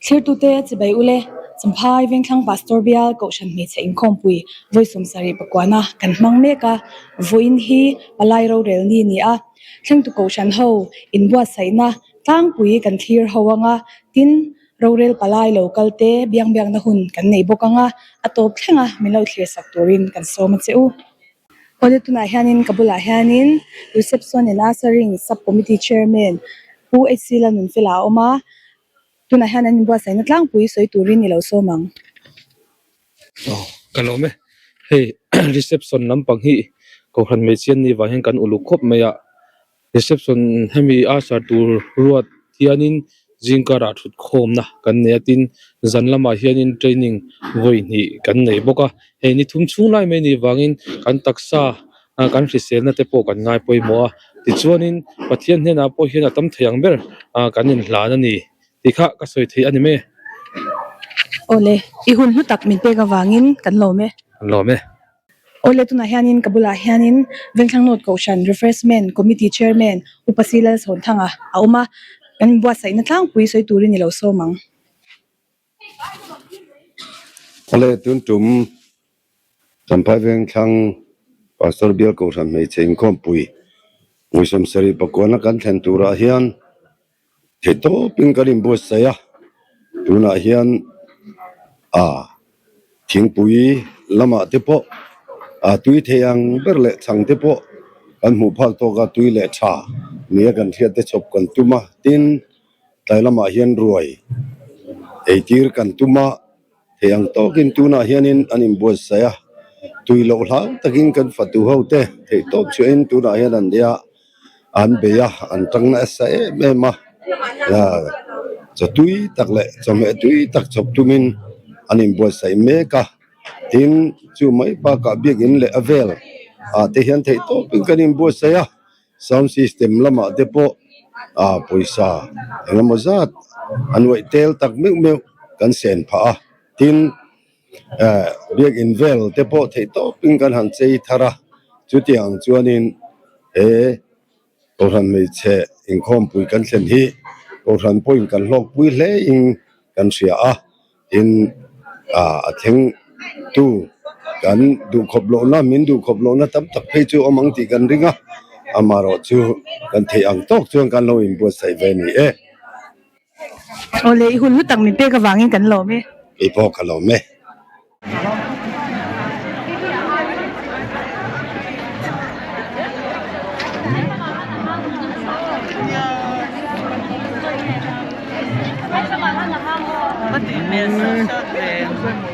Thlirtute chibai ule, Champhai Vengthlang Pastor Bial Kohhran Hmeichhe Inkhawmpui vawi 70 pakuana kan hmang mek a, vawiin hi palai rorel ni ni a, thlengtu Kohhran ho inbuatsaihna tlangpui kan thlir ho anga, tin, rorel palai lo kal te biang biakna hun kan nei bawk anga, a tawp thlenga min lo thlirsak turin kan sawm a che u. Awle tunah hianin ka bulah hianin Reception and Ushering Sub Committee Chairman Pu HC Lalnunfela a awm a, tunah hian an inbuatsaihna tlangpui sawi turin i lo sawm ang. Aw ka lawm e, hei reception lampang hi Kohhran hmeichhia ni vang hian kan uluk khawp mai a, Reception hemi usher tur ruat hianin zingkarah thut khawmna kan nei a, tin zan lamah hianin training vawi hnih kan nei bawk a, hei ni thum chhung lai mai nih vangin kan taksa kan hriselna te pawh kan ngai pawimawh a, tichuanin Pathian hnenah pawh hian a tam thei ang ber kan inhlan a ni tih kha ka sawi theih a ni mai. Awle, i hun hlu tak min pek avangin kan lawm e. Kan lawm e. Awle tunah hianin ka bulah hianin Vengthlang North Kohhran Refreshment Committee Chairman Upa Si Lalchhawnthanga a awm a, kan inbuatsaihna tlangpui sawi turin i lo sawm ang. Awle tun tum Champhai Vengthlang Pastor Bial Kohhran Hmeichhe Inkhawmpui Vawi 70 pakuana kan thlen turah hian Theihtawpin kan inbuatsaih a, tunah hian a thingpui lamah te pawh a tui thei ang ber leh chhang te pawh kan hmuh phak tawk a, tui leh tha nia kan hriat te chhawp kan tum a, tin tlai lamah hian ruai eitir kan tum a, thei ang tawkin tunah hianin an inbuatsaih a, tui loh hlau takin kan fatu ho te theihtawp chhuahin tunah hian an nia. An bei a, an tang nasa em em a, chaw tui tak leh chawhmeh tui tak chawp tumin an inbuatsaih mek a, tin chu mai bakah biakinn leh a vel ah te hian theih tawpin kan inbuatsaih a, sound system lamah te pawh ah pawisa engemaw zat an uaih tel tak meuh meuh kan sen phah a, tin Biakinn vel te pawh theih tawpin kan han chei thar a, chutiang chuanin he Kohhran hmeichhe inkhawmpui kan thlen hi Kohhran pawhin kan hlawkpui hlein kan hria a, tin a thleng tu kan duhkhawp lohna min duhkhawp lohna tam tak phei chu awm ang tih kan ring a, amaherawh chu kan theih ang tawk chuan kan lo inbuatsaih ve a ni e. Awle i hun hlu tak min pek avangin kan lawm e. Kei pawh ka lawm e.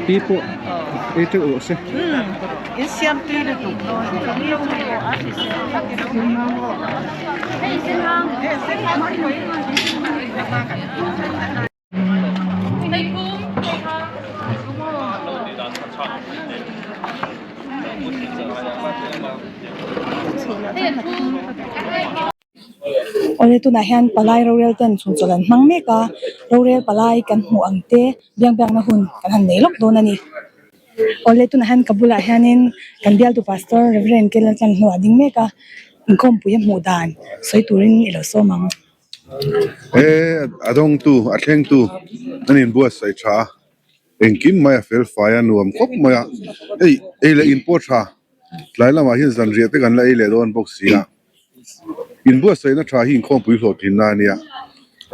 Pi pawh ei teuh rawh se. Awle tunah hian palai rorel ten chhunchawlh an hmang mek a, rorel palai kan hmuh ang te biang biakna hun kan han nei lawk dawn a ni. Awle tunah hian ka bulah hianin kan bialtu pastor Reverend Kel Tlang hnuah a ding mek a, inkhawmpui a hmuh dan sawi turin i lo sawm ang. He a dawngtu a thlengtu an inbuatsaih tha a, engkim mai a fel fai a nuam khawp mai a, hei ei leh in pawh tha tlai lamah hian zanriah te kan la ei leh dawn bawk si a, inbuatsaihna tha hi inkhawmpui hlawhtlinna a nia,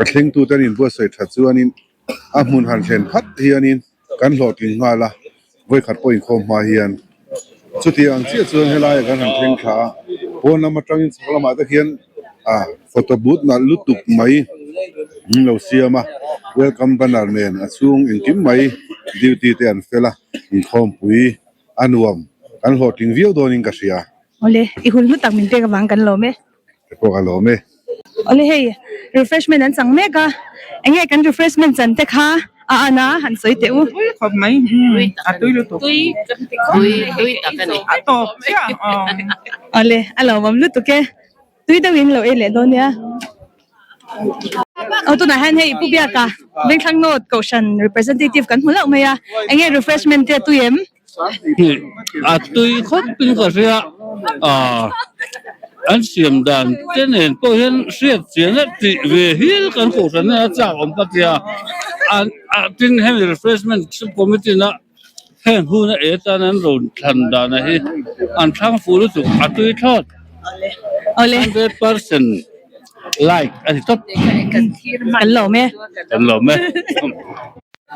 a thlengtute an inbuatsaih that chuanin a hmun han thlen phat hianin kan hlawhtling nghal a, vawikhat pawh inkhawm hma hian chutiang ang chiah chuan helaia kan han thleng thla a, pawn lam atangin chhak lamah te khian ah photo booth nalh lutuk mai an lo siam a, welcome banner nen a chhung engkim mai duty te an fel a, inkhawmpui a nuam kan hlawhtling viau dawnin ka hria. Awle, i hun hlu tak min pek avang kan lawm e. Te pawh ka lawm e. Awle hei refreshment an chang mek a, enge kan refreshment chan te kha a an a han sawi teh u. Tui khawp mai, a tui lutuk. Tui tui tui tak a ni. A tawp chiah aw. Awle a lawmawm lutuk e, tui deuh in lo ei leh dawn nia. Aw tunah hian hei Pu Biaka Vengthlang North Kohhran representative kan hmu hlauh mai a, enge refreshment te a tui em? A tui khawp in ka hria. An siam dan te nen pawh hian hriat chian a tih ve hial kan kohhran hian a chak awm ka tia. An tin hemi refreshment sub committee na heng hun a e tan an rawn thlan dana hi an thlang fuh lutuk a tui thlawt. 100% like a ni tawp. Kan lawm e. Kan lawm e.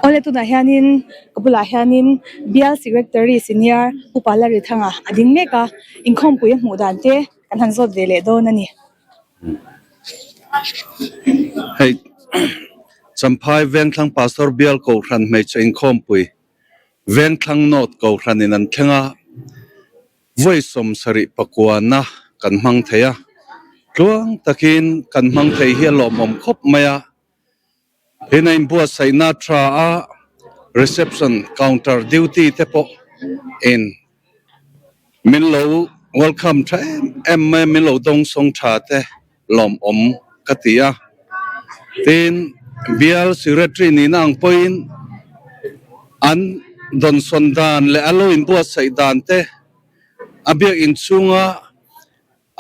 Awle tunah hianin ka bulah hianin Bial Secretary Senior Upa Larithanga a ding mek a, inkhawmpui a hmuh dan te kan han zawt ve leh dawn a ni. Hei Champhai Vengthlang Pastor Bial Kohhran hmeichhe inkhawmpui Vengthlang North Kohhranin an thleng a, vawi 74 na kan hmang thei a, tluang takin kan hmang thei hi a lawmawm khawp mai a. Hena inbuatsaihna tha a reception counter duty te pawh in min lo welcome tha em em mai a, min lo dawngsawng tha te lawmawm ka ti a. Tin, bial secretary nihna ang pawhin an dawnsawn dan leh a lo inbuatsaih dan te a biak inchhunga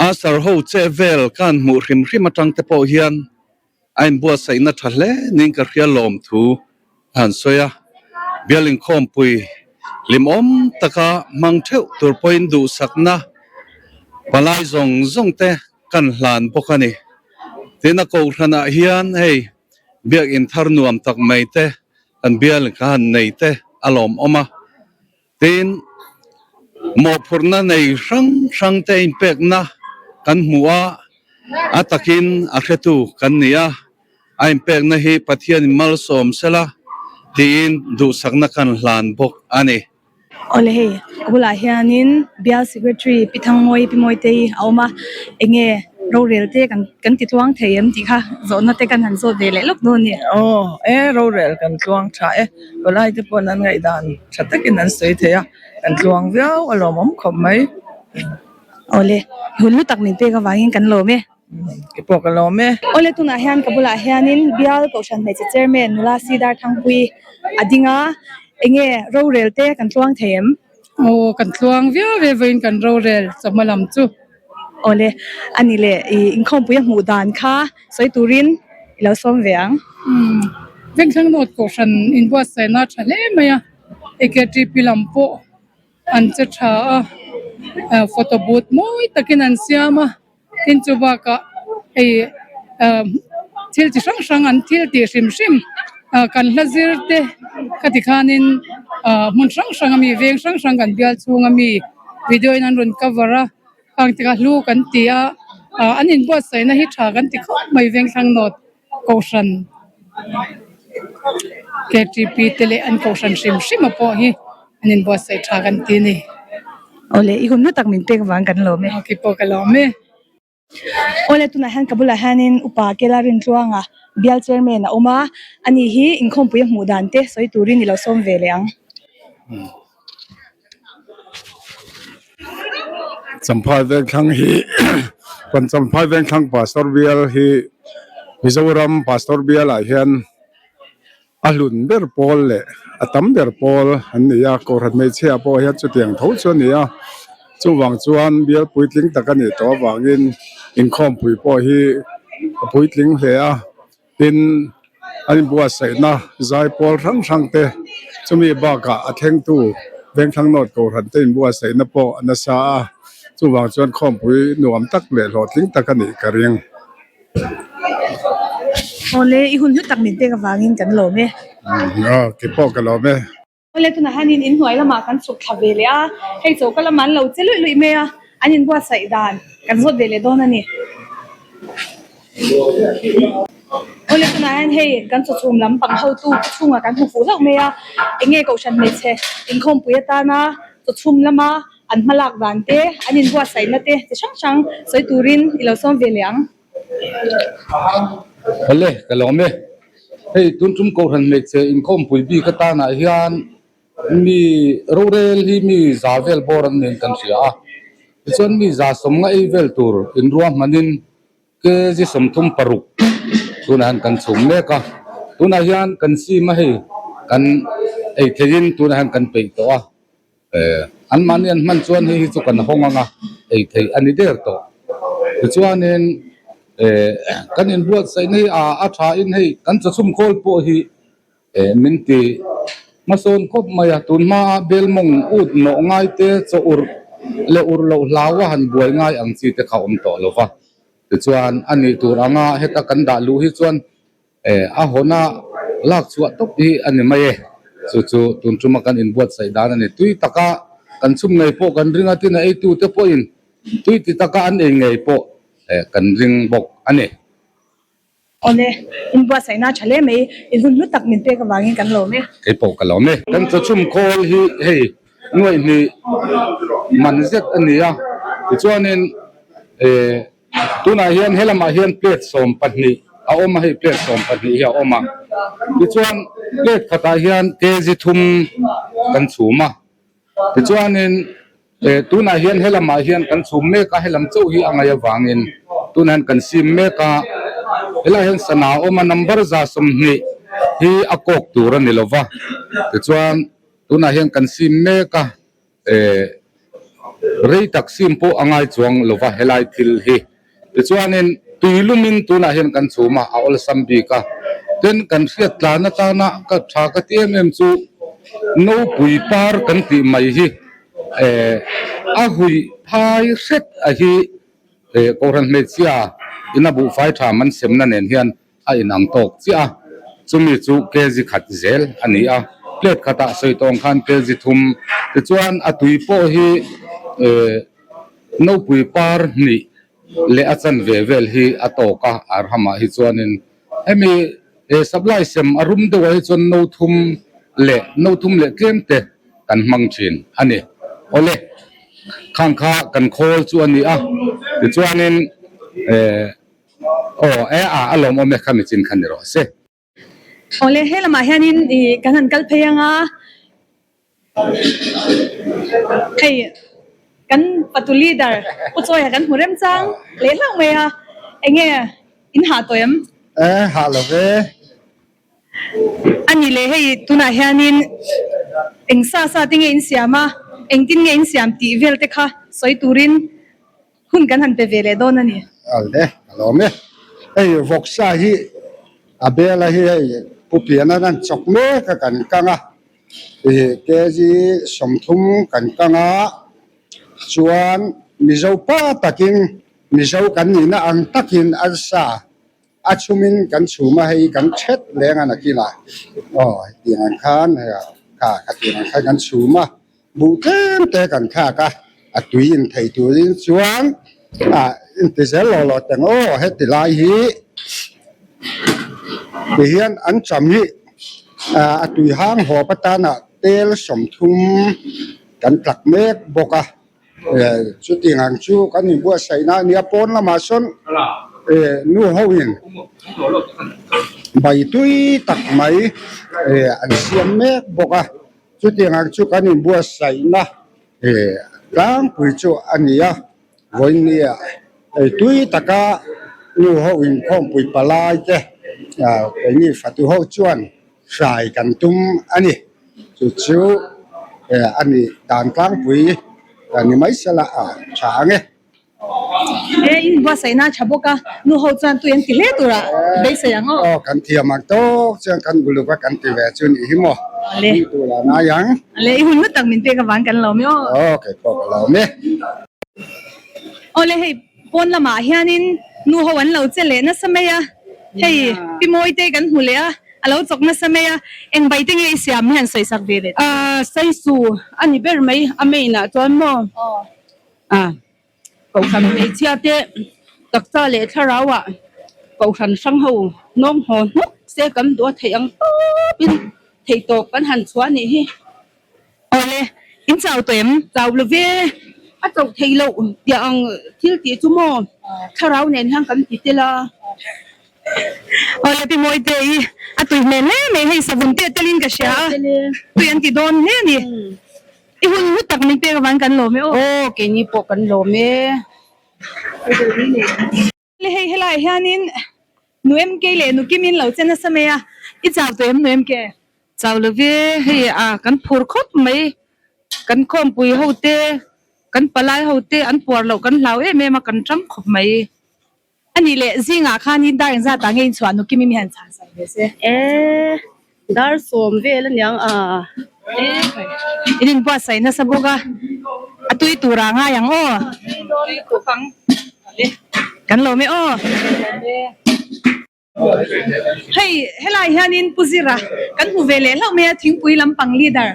usher ho che vel khan hmuh hrim hrim atang te pawh hian A inbuatsaihna tha hle niin ka hria lawm thu a han sawi a, bial inkhawmpui hlimawm taka hmang theuh tur pawhin duhsakna palai zawng zawng te kan hlan bawk a ni. Tin, a kohhranah hian hei biakinn thar nuam tak mai te kan bial ka han nei te a lawmawm a. Tin, mawhphurhna nei hrang hrang te inpekna kan hmu a, a takin a hretu kan ni a, a inpekna hi Pathianin malsawm sela tiin duhsakna kan hlan bawk a ni. Awle hei, ka bulah hianin Bial Secretary Pi Thangmawi Pi Mawitei a awm a, enge rorel te kan kan ti tluang thei em tih kha zawhna te kan han zawt ve leh lawk dawn a ni. Aw, e rorel kan tluang tha e. Palai te pawn an ngaihdan tha takin an sawi thei a, kan tluang viau a lawmawm khawp mai. Awle, hun hlu tak min pek avangin kan lawm e. Ke pawh ka lawm e. Awle, tunah hian ka bulah hianin Bial Kohhran Hmeichhe Chairman Nula Sidar Thangpui a ding a, enge rorel te kan tluang thei em? Aw, kan tluang viau ve vawiin kan rorel chawhma lam chu. Awle, a ni le, i inkhawmpui a hmuh dan kha sawi turin i lo sawm ve ang. Umm, Vengthlang North Kohhran inbuatsaihna a tha hle mai a, AKTP lam pawh an che tha a, photo booth mawi takin an siam a, tin chu bakah hei thil chi hrang hrang an thil tih hrim hrim kan hla zir te ka ti khanin hmun hrang hrang ami veng hrang hrang kan bial chhung ami video in an rawn cover a. Khang tikah hlu kan ti a, an inbuatsaihna hi tha kan ti khawp mai Vengthlang North Kohhran KTP te leh an Kohhran hrim hrim a pawh hi an inbuatsaih tha kan ti a ni. Awle, i hun hlu tak min pek vang kan lawm e. Kei pawh ka lawm e. Awle, tunah hian ka bulah hianin Upa Kela Rintluanga Bial Chairman a awm a, ani hi inkhawmpui a hmuh dan te sawi turin i lo sawm ve leh ang. Champhai Vengthlang hi kan Champhai Vengthlang Pastor bial hi Mizoram Pastor bialah hian a hlun ber pawl leh a tam ber pawl an ni a, Kohhran hmeichhia pawh hian chutiang tho chu a ni a, chuvang chuan bial puitling tak a nih tawh avangin inkhawmpui pawh hi a puitling hle a. Tin, an inbuatsaihna zai pawl hrang hrang te, chumi bakah a thlengtu Vengthlang North Kohhran te inbuatsaihna pawh a nasa a, chuvang chuan khawmpui nuam tak leh hlawhtling tak a nih ka ring. Awle, i hun hlu tak min pek avangin kan lawm e. Aw, kei pawh ka lawm e. Awle tunah hianin inhnuai lamah kan chhuk thla ve leh a, hei choka lamah an lo che luih luih mai a, an inbuatsaih dan kan zawt ve leh dawn a ni. Awle tunah hian hei kan chawchhum lam pang hotu chhungah kan hmu fuh hlauh mai a, eng nge kohhran hmeichhe inkhawmpui atana chawchhum lama an hmalak dan te, an inbuatsaihna te chi hrang hrang sawi turin i lo sawm ve leh ang. Awle, ka lawm e. Hei tun tum Kohhran hmeichhe inkhawmpui bik atanah hian mi rorel hi mi za vel bawr an niin kan hria a. Tichuan mi za sawmnga ei vel tur inruahmanin kg 36 tunah hian kan chhum mek a. Tunah hian kan sim a hei kan ei theihin tunah hian kan peih tawh a. An mahni an hman chuan hei hi chu kan hawng anga ei theih a ni der tawh. Tichuanin kan inbuatsaihna hi a thain hei kan chawchhum khawl pawh hi min ti hmasawn khawp mai a. Tun hmaa belmawng ut nawh ngai te chaw urh leh urh loh hlau a han buai ngai ang chi te kha awm tawh lo va. Tichuan a nih tur anga heta kan dah luh hi chuan A hawna lak chhuah tawp hi a ni mai e. Chu chu tun tuma kan inbuatsaih dan a ni. Tui taka kan chhum ngei pawh kan ring a, tin a eitute pawhin tui ti taka an ei ngei pawh kan ring bawk a ni. Awle, inbuatsaihna tha hle mai, in hun hlu tak min pek avangin kan lawm e. Kei pawh ka lawm e. Kan chawchhum khawl hi hei nuaihnih man zet a ni a, tichuanin Tunah hian helamah hian plate 12 a awm a, hei plate 12 hi a awm a. Tichuan plate khatah hian kg thum kan chhum a. Tichuanin tunah hian helamah hian kan chhum mek a, helam chauh hi a ngaih avangin tunah hian kan sim mek a. Helaiah hian sana a awm a, number 120 hi a kawk tur a ni lo va. Tichuan tunah hian kan sim mek a. Rei tak sim pawh a ngai chuang lo va helai thil hi. Tichuanin tui lumin tunah hian kan chhum a, a awlsam bik a. Tin, kan hriat tlan atana ka tha ka ti em em chu nopui par kan tih mai hi a hui phai hret a hi Kohhran hmeichhia ina buhfai tha man semna nen hian a inang tawk chiah a, chumi chu kg khat zel a ni a, plate khatah sawi tawng khan kg thum tichuan a tui pawh hi eh nopui par hnih leh a chanve vel hi a tawk a, arhamah hi chuanin hemi eh supply sem a rum deuhah hi chuan no thum leh no thum leh tlem te kan hmang thin a ni. Awle, khang kha kan khawl chu a ni a, tichuanin eh. Aw e a, a lawmawm e kha michin kha ni rawh se. Awle he lamah hianin i kan han kal phei anga hei kan patu leader Pu Chawia kan hmu rem chang leh hlauh mai a, enge in hah tawh em? E hah lo ve. A ni leh hei tunah hianin eng sa sa te nge in siam a, engtin nge in siam tih vel te kha sawi turin Hun kan han pe ve leh dawn a ni. Alde, ka lawm e. Hei vawksa hi a bela hi hei Pu Piana an chawk mek a kan kang a, ih kg 30 kan kang a, chuan Mizo pa takin Mizo kan nihna ang takin arsa a chhumin kan chhum a, hei kan thet leng a nakin a, aw hetiang ang khan hei kha khatiang ang khan kan chhum a. Buh tlem te kan thlak a, a tui in thei turin chuan ah inti zel lo lo teng aw heti lai hi tihian an cham hi ah a tui hang hawp atana tel 30 kan tlak mek bawk a, eh chutiang ang chu kan inbuatsaihna a nia pawn lamah sawn eh nu ho in bai tui tak mai eh an siam mek bawk a. Chutiang ang chu kan inbuatsaihna tlangpui chu a ni a, vawinia ei tui taka nu ho inkhawmpui palai te keini fatu ho chuan hrai kan tum a ni. Chu chu a ni dan tlangpui ni mai sela a tha ang e. He in buatsaihna a tha bawk a, nu ho chuan tui an ti hle tur ah beisei ang aw. Aw kan thiam ang tawk chuan kan uluk a kan ti ve chu nih hi maw. Ale. Ni tur a ngai ang. Ale i hun hlu tak min pek avang kan lawm e aw. Aw kei pawh ka lawm e. Awle hei pawn lamah hianin nu ho an lo che leh nasa mai a, hei Pi Mawite kan hmu leh a, a lo chawk nasa mai a, eng bai te nge i siam hi han sawi sak ve leh. Saisu a ni ber mai a main ah chuan maw. A Kohhran hmeichhia te taksa leh thlarau ah Kohhran hrang ho nawng haw hnawk se kan duh a theih ang tawp in theih tawp kan han chhuah anih hi. Awle, in chau tawh em? Chau lo ve, a chauh theih loh tih ang thil tih chu maw thlarau nen hian kan ti tel a. Awle Pi Mawite i a tui hmel hle mai hei savun te telin ka hria a, tui an ti dawn hle a ni. I hun hlu tak min pek avang kan lawm e aw. Aw keini pawh kan lawm e. Le hei helaiah hianin Nu MK leh Nu Kim in lo che nasa mai a, i chau tawh em Nu MK? Chau lo ve, hei a kan phur khawp mai, kan khawmpui ho te. Kan palai ho te an puar loh kan hlau em em a kan tang khawp mai. A nih leh zingah khanin dar engzat ah nge inchhuah nu Kimi mi han chhan sak ve se. E dar sawm vel aniang a. E in inbuatsaih nasa bawk a, a tui turah ngai ang aw. Tui khawp ang. Kan lawm e aw. Hei helai hianin Pu Zira kan hmu ve leh hlauh mai a, thingpui lampang leader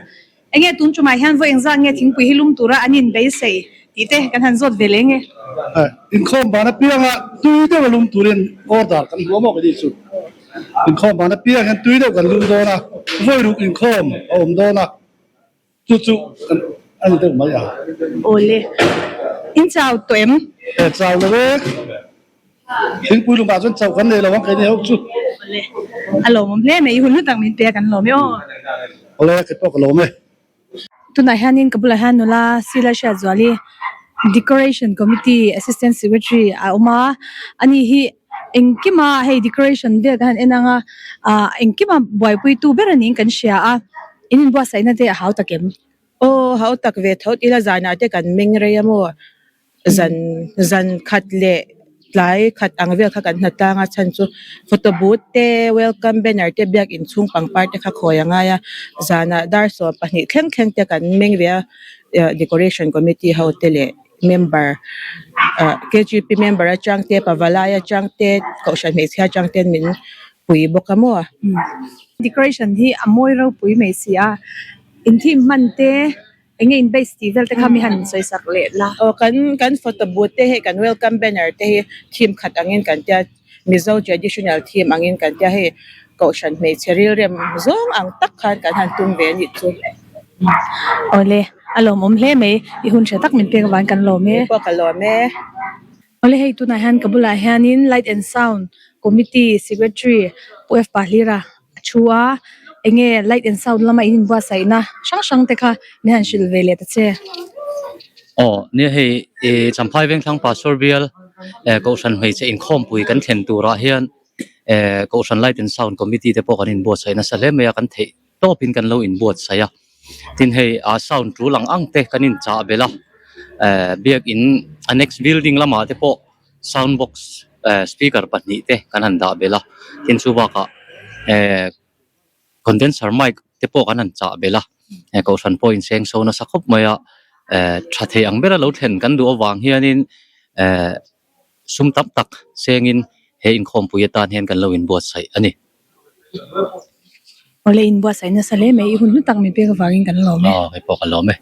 enge tun tumah hian vawi engzat nge thingpui hi lum tura an inbeisei tih te kan han zawt ve leh nge. Inkhawm ban apianga tui deuh a lum turin order kan hmu a maw ka tih chu. Inkhawm ban apiang hian tui deuh kan lum dawn a, vawi ruk inkhawm a awm dawn a. Chu chu kan a ni deuh mai a. Awle. In chau tawh em? E chau lo e. Thingpui lungah chuan chauh kan nei lo ang keini ho chu. Awle. A lawmawm hle mai. I hun hlu tak min pe a kan lawm e aw. Awle kei pawh ka lawm e. Tunah hianin ka bulah hian nula Sila Hriatzuali Decoration Committee Assistant Secretary a awm a. Ani hi engkima hei decoration vel kan han en ang a, ah engkima buaipuitu ber a niin kan hria a. In inbuatsaihna te a hau tak em? Aw, hau tak ve tho ila zanah te kan meng rei a maw? Zan zan khat leh tlai khat ang vel kha kan hna tlang a chhan chu photo booth te welcome banner te biak inchhung pangpar te kha khawi a ngai a zanah dar 12 thleng thleng te kan meng ve a decoration committee ho te leh member ah K_G_P member atang te pavalai atang te kohhran hmeichhia atang ten min pui bawk a maw. Decoration hi a mawi ropui mai si a, in theme hman te eng nge in base tih vel te kha mi han sawi sak leh la. Aw kan kan photo booth te hei kan welcome banner te hi theme khat angin kan tia Mizo traditional theme angin kan tia hei kohhran hmeichhe rilrem zawng ang tak khan kan han tum ve a nih chu. Awle a lawmawm hle mai i hun hre tak min pek avangin kan lawm e. Kei pawh ka lawm e. Awle hei tunah hian ka bulah hianin light and sound committee secretary Pu F Pahlira a thu a, enge light and sound lama in inbuatsaihna hrang hrang te kha min han hrilh ve leh ta che. Aw nia hei ih Champhai Vengthlang Pastor Bial eh Kohhran hmeichhe inkhawmpui kan thlen turah hian eh Kohhran light and sound committee te pawh kan inbuatsaih nasa hle mai a kan theih tawpin kan lo inbuatsaih a tin hei a sound tul ang ang te kan inchah belh a eh biakin annex building lamah te pawh sound box eh speaker pahnih te kan han dah belh a tin chu bakah eh condenser mic te pawh kan han chah belh a eh kohhran pawh inseng so nasa khawp mai a eh tha thei ang bera lo thlen kan duh avang hianin eh sum tam tak sengin he inkhawmpui atan hian kan lo inbuatsaih a ni. Awle inbuatsaih nasa hle mai i hun hlu tak min pek avangin kan lawm e. Aw hei pawh ka lawm e.